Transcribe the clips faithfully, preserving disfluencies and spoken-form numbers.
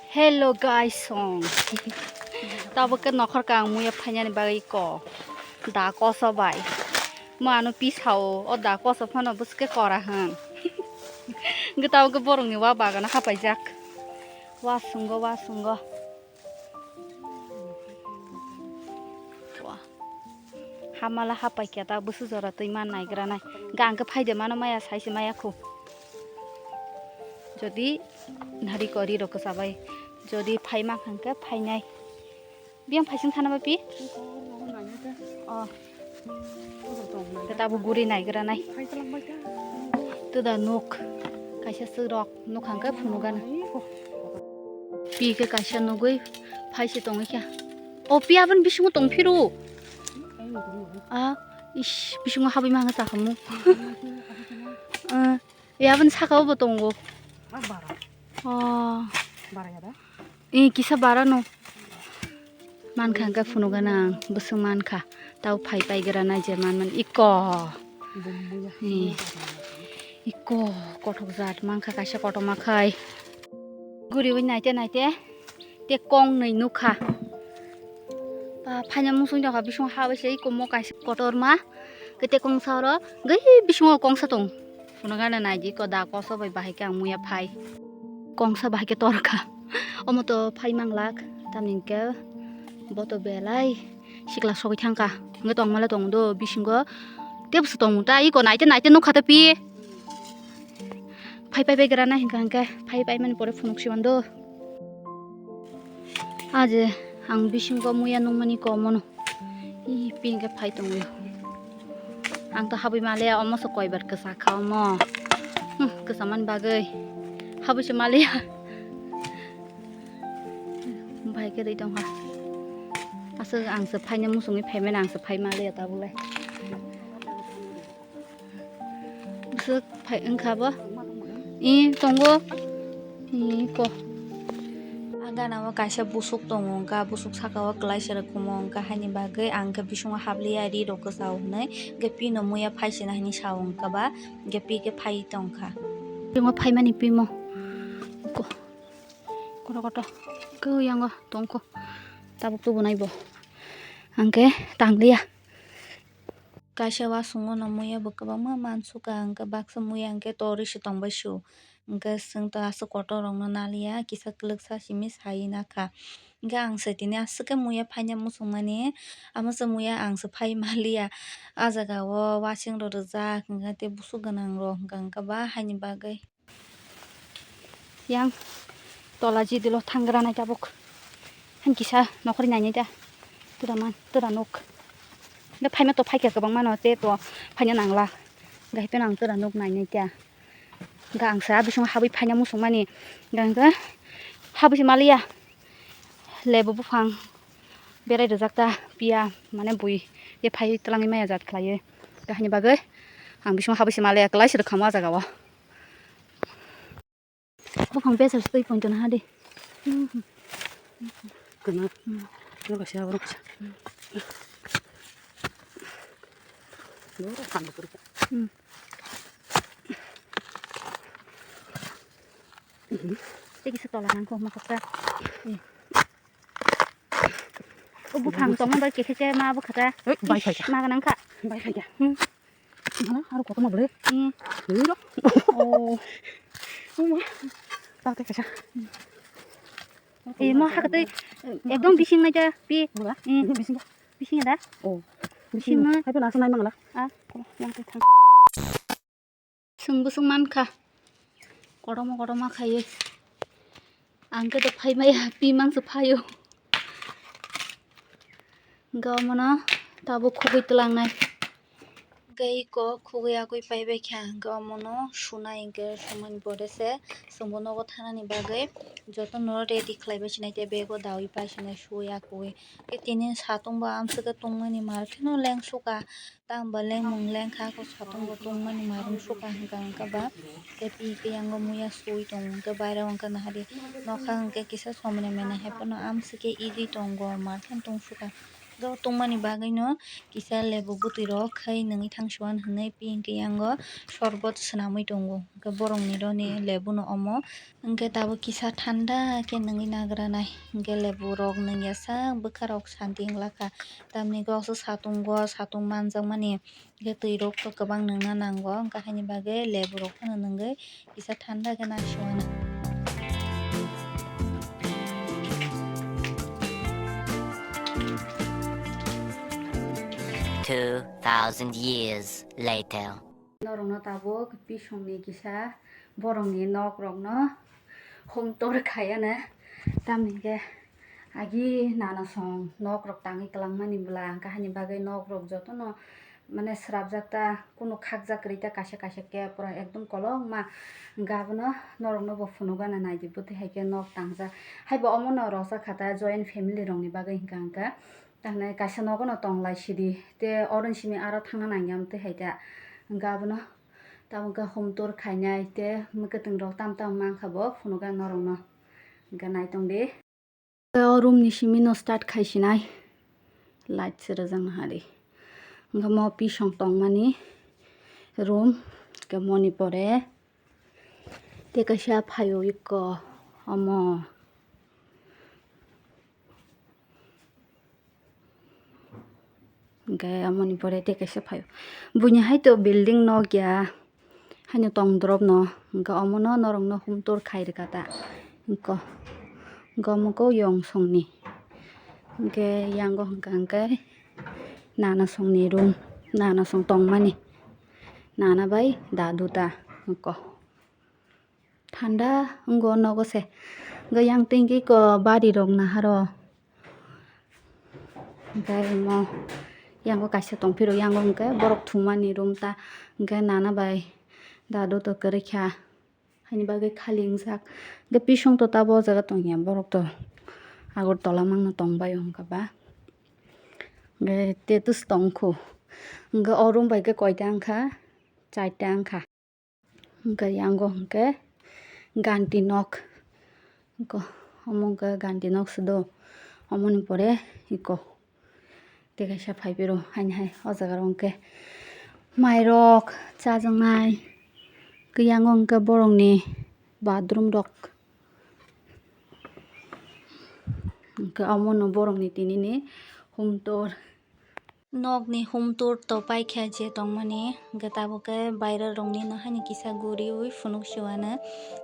Hello guys, song. Tabuk ke nokhor kang muya phainani bagwi ko. Da koso bai. Mo ano pisao, o da koso phano bwswk khe kora hwn. Hwnkhe tabuk ke borokni wa bagano hapaijak. Wa sungo, wa sungo. Wa. Hamala hapai khe ta bwswk jora twi man naigra nai. Ga hwnkhe phaide mano maya sai se maya khu. Jodi nari kori rok kwsa bai. Jodi phai ma hwnkhe phainai. Biyang phaising thana ba pi? Oh. Khe tabuk guri naigra nai. Tuda nuk. Kaisa swrok nuk hwnkhe phunukgana. Pi khe kaisa nugwi phaise tongwi kha. O pi aboni bisingo tong phiru. A, ish, bisingo habwi ma hwnkhe chakhamu. Eh, e aboni saka o bo tongo. Oh. Eh, kisa bara no. Mankha hwnkhe phunukgana ang, bwswk mankha. Tao phai paigra nai je manmani. Iko. Eh, iko, kothok jat mankha kaisa kotorma khai. Guriwi naite naite. Te kong nwi nukha. Ba, phaina muchung jokha bisingo ha bai se iko mo kaisa kotorma. Kete kongsa oro gai bisingo kongsa tong. Phunukgana naidi ko da koso bai bahai khe ang muya phai. Kongsa bahai khe torkha. Omo to phai manglak. Tamni hwnkhe bo to belai sikla sogwi thangkha. Hwnkhe tongmale tong do bisingo. Tebwse tongmung ta iko naite naite nukha ta pi. Phai pai bai gra nai hwnkha hwnkhe phai pai mani pore phunuk si mando. Aje ang bisingo muya nungmani komono. Ih, pi hwnkhe phai tongwi. Ang to habwi maliya omo se koibar kwsa kha omo. Hmm, kwsa man bagwi. Habwi se maliya. Bai khe tongkha. Aswk ang se phaina muchungwi phaimani ang se phai maliya tabuk le. Bwswk phai wngkha bo? I tongo. I ko. A gana o kaisa busuk tongo wngkha, busuk saka o kwlai se rwkhumo wngkha, haini bagwi ang khe bisingo habliya ri rok kwchao hwnwi, hwnkhe pino muya phai sina hwnwi sao wngkha ba, hwnkhe pi khe phai tongkha. Bisingo phaimani pimo. Ko-, koto koto. Khe yango tongkho. Tabuk tubunai bo. Ang khe tangliya. Kaisa wasungo no muya bo kwbangma mansukha, hwnkhe baksa muya hwnkhe torwi se tongbai su. Hwnkhe chwng to aswk kotor rokno naliya, kisa kwlwksa simi sai nakha. Hwnkhe ang se tini aswk khe muya phaina muchungmani, amo se muya ang se phai maliya. A jaga o wasing rok rijak, hwnkhe tei busuk gwnang rok hwnkha hwnkhe ba haini bagwi. Yang tola jidilo thangra nai tabuk. Han kisa nokhori nainai ta. Tura man, tura nuk. Hwnkhe phaima to phaikha kwbangma no, te to phaina nangla. Hwnkhe haikhe ang tura nuk nainai ta. Hwnkhe ang sa bisingo habwi phaina muchungmani. Hwnkhe habwi se maliya. Lebu buphang berai rwjak ta piya, mane bui ye phai twlangwi maya jat khlaiwi. Hwnkhe haini bagwi ang bisingo habwi se maliya, kwlai se rwkhamu ah jaga o. Buphang besa se twi poito naha di. Kana? Hmm. Oro kaisa, oro kaisa. Hmm. Oro phan bukur. Hmm. Tei kisa tola nang kho ma khoksa. Eh. O buphang tongma bai khe khe ma bo khata. Oi, bai khai kha. Ma nang kha. Bai khai kha. Hmm. Mana aro kotorma bwle. Hmm. Oi ro. Oh. Uma. Ta te kaisa. Eh, mo hakatwi ekdom bising nai ja pi. Bula. Hmm. Bising. Bising da? Oh. Bising. Bising. Hai pala asal nai mangala. Ah, yang te thang. Chwng bwswk mankha. Kotorma kotorma khaiwi. Ang khe to phai maya, pi mangsa phaio. Hwnkhe omono tabuk khugui twlangnai. Hwnkhe iko khugui agui paibai kha. Hwnkhe omono sunai, hwnkhe sumani pore se chwngbo nogo thanani bagwi jotono ready khlaibai sinai, tei bego daui pai sinai sui agui. Tei tini satung bo amswk khe tungmani mar kheno leng sukha. Tamo ba lengmung lengkha, kok satung bo tungmani marung sukha hwnkha hwnkha ba. Tei pi khe yango muya sui tongo hwnkhe bairao hwnkha nahari nokha hwnkhe kisa somre mene hai phano amswk khe idi tongo, mar kheno tungsukha. Tongmani bagwino kisa lebu bwtwi rok khai nungwi thangsuan hinwi pink yango sorbot swnamwi tongo. Hwnkhe borokni roni lebuno omo. Hwnkhe tabuk kisa thanda khe nungwi nagranai. Hwnkhe lebu rok nungya sak bwkha rok santi wngla kha. Tamni kok satung o satung manjakmani. Hwnkhe twi rok to kwbang nungna nango. Hwnkhe haini bagwi lebu rok phano nungwi kisa thanda khe nai suana. Two thousand years later. Norokno tabuk bisongni kisa borokni nok rokno hum tor khaiya na, tamni hwnkhe agi nana song nok rok tangwi kwlangmani bwla, hwnkhe haini bagwi nok rok jotono mane srapjak ta, kunu khakjak kwrwi ta, kaisa kaisa khe pura ekdom kolokma. Hwnkhe abono norokno bo phunukgana naidi, bwtwi hai khe nok tangjak. Haibo omono rwchap kha ta joint family rokni bagwi hwnkha hwnkhe. Tamni kaisa nogo no tong lai sidi, tei oro ni simi aro thangna nang ya, amtwi hai ta. Hwnkhe abono tamo khe hum tor khainai, tei mwkhwtwng rok tam tam mankha bo, phunukgana norokno. Hwnkhe naitong di. O room ni simi no start khai sinai. Light se rwjakna hari. Hwnkhe mo pisong tongmani room. Hwnkhe moni pore tei kaisa phaio eko omo. Hwnkhe amoni pore tei kaisa phaio. Buini hai to building nok ya. Haino tong drop no, hwnkhe omono norokno hum tor khai rwkha ta. Hwnkhe, hwnkhe omo khe yong songni. Hwnkhe yango hwnkha hwnkhe nana songni room, nana song tongmani. Nana bai dadu ta hwnkhe. Thanda wngo nogo se. Hwnkhe yang tengki ko bari rok naharo. Hwnkhe imo yango kaisa tongphiro, yango hwnkhe borok thumani room ta, hwnkhe nana bai dadu to kwrwi kha, haini bagwi khali wngjak. Hwnkhe pisong to tabo o jaga tongya, borok to Agartala mangno tongbai o hwnkha ba. Hwnkhe tetus tongkhu. Hwnkhe o room bai khe koita wngkha? Charta wngkha. Hwnkhe yango hwnkhe ganti nok. Eko, omo hwnkhe ganti nok se do. Omoni pore eko. Tei kaisa phai phiro haini hai o jaga rok hwnkhe mairok chajaknai. Hwnkhe yango hwnkhe borokni bathroom rok. Hwnkhe omono borokni tinini hum tor. Nokni hum tor to paikha je tongmani, hwnkhe tabuk khe bairarokni no haino kisa guriui phunuk se uanw.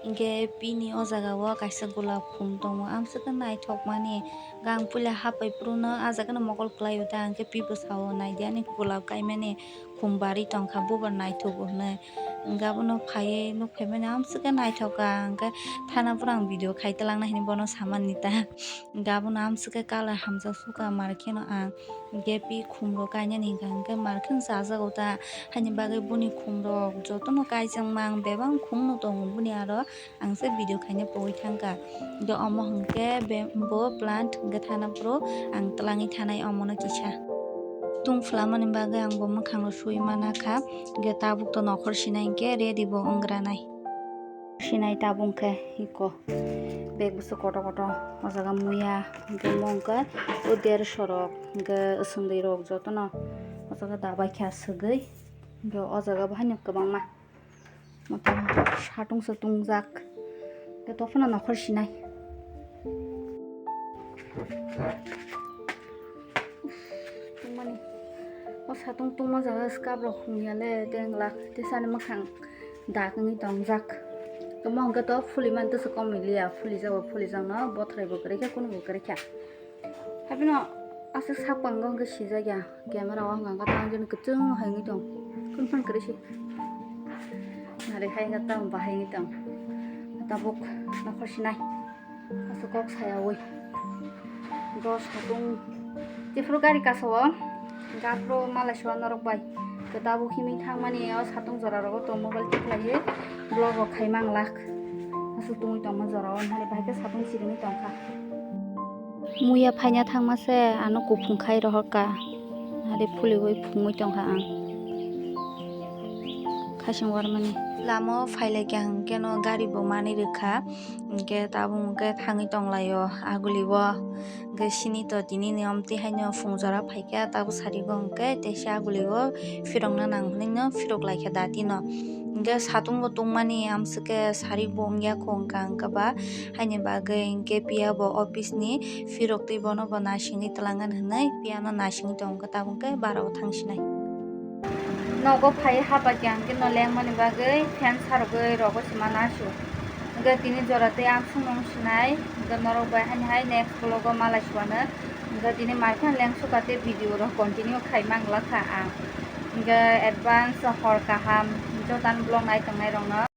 Hwnkhe pini o jaga o kaisa golap khum tongo, amswk khe naithokmani. Hwnkhe ang puila hapai phuru no ah jaga no mokol kwlai o ta, hwnkhe pi bwsa o naidi ani golap kaimani khum barwi tongkha, bubar naithok o hwnwi. Hwnkhe abono phaiwi nuk phaimani amswk khe naithok kha, hwnkhe thana phuru ang video khai twlangnai hinwi bono samani ta. Hwnkhe abono amswk khe colour hamjak sukha, mar kheno ang hwnkhe pi khum rok kainani hwnkha hwnkhe mar kheno chajago ta, haini bagwi boni khum rok jotono kaijakma, ang bebak khum no tongo boni aro, ang se video khaina pogwi thangkha. Hwnkhe omo hwnkhe be-, bo plant hwnkhe thana phuru ang twlangwi thanai omono kisa. Tung phwlamani bagwi ang bo mwkhang rok sui mana kha, hwnkhe tabuk to nokhor sinai hwnkhe ready bo wngranai. Sinai tabuk khe eko bag bwswk kotor kotor o jaga muya, hwnkhe omo hwnkhe o dersho rok, hwnkhe swngwi rok jotono o jaga dabai kha swgwi, hwnkhe o jaga bo haino kwbangma motom satung se tungjak, hwnkhe tophano nokhor sinai. Tungmani. O satung tungma jaga scrub rok hung ya le, tei wng lak, tei sani mwkhang dak wngwi tongjak. Omo hwnkhe to phuli man, tei se komoi liya, phuli jago, phuli jakno bothrai bo kwrwi kha, kunu bo kwrwi kha. Haibino aswk sak pango hwnkhe sijak ya, camera o hwnka hwnkhe tang jani kwchwng hai wngwi tong, kunu phano kwrwi se. Nari hai wngkha tang bahai wngwi tong, tabuk nokhor sinai. Aswk kok sayaui. Hwnkhe o satung jephuru gari kasao, hwnkhe aphuru malai soa norok bai. Hwnkhe tabuk himwi thangmani o satung jora rogo to mobile tiklaiwi vlog rok khai manglak. Aswk tungwi tongma jora o, nari bahai khe satung chirigwi tongkha. Muya phaina thangma se ano kuphung khai rohorkha. Nari phuliui phungwi tongkha ang. Khasing warmani. Lama o phailaikha hwnkhe no gari bo manwi rwkha, hwnkhe tabuk hwnkhe thangwi tonglaio aguli o. Hwnkhe sini to tini ni omtwi haino phung jora phaikha, tabuk sari o hwnkhe teisa aguli o phirokna nang hwnwi no phirok laikha dati no. Hwnkhe satung bo tungmani amswk khe sari bo wngya kho wngkha hwnkhe ba, haini bagwi hwnkhe piya bo office ni phirok twi bono bo naisingwi twlangnani hwnwi piya no naisingwi tongo, tabuk khe bara o thangsinai. Nogo phai haba khe ang khe no lengmani bagwi fan sarogwi rogo se ma nasu. Hwnkhe tini jora tei ang sumung sinai, hwnkhe norok bai haini hai next vlog o malai suano. Hwnkhe tini mai phano leng suka tei video rok continue khai mang lakha ang. Hwnkhe advance hor kaham joto ani vlog nai tongnai rokno.